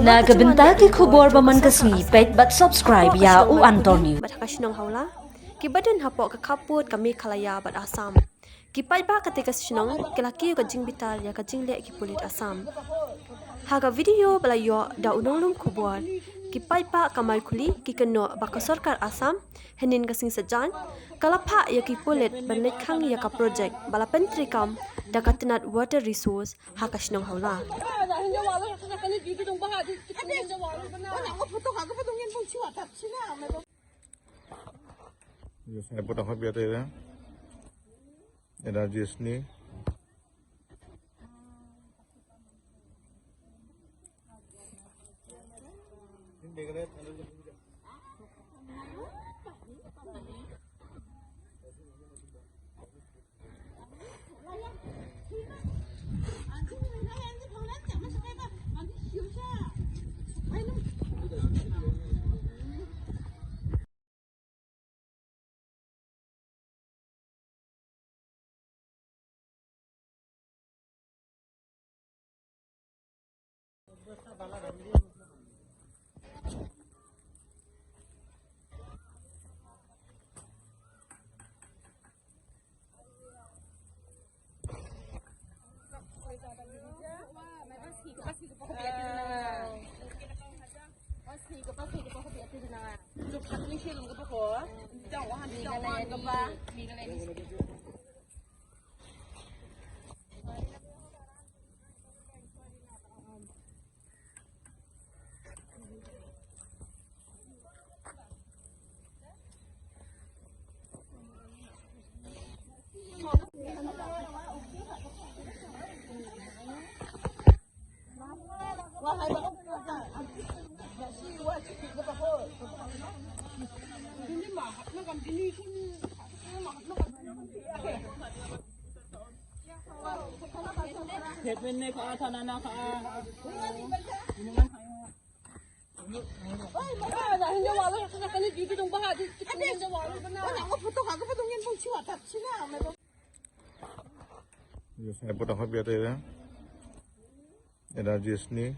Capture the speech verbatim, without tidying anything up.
Na ka bynta ki khubor ba man ka sngi, peit bad subscribe ïa U Antor News. Bad ha ka shnong Hawla, ki ba don hapoh ka khappud ka Meghalaya bad Assam, ki paidbah katei ka shnong ki la kiew ka jingbitar ïa ka jingleh ki pulit Assam. Ha ka video ba la ïoh da u nonglum khubor, ki paidbah ka Maikhuli ki kynnoh ba ka sorkar Assam hynnin ka sngi Saitjaiñ ka la phah ïa ki pulit ban leit khang ïa ka project ba la pyntreikam da ka tnat Water Resource ha ka shnong Hawla. Energy sngi. Energy sngi.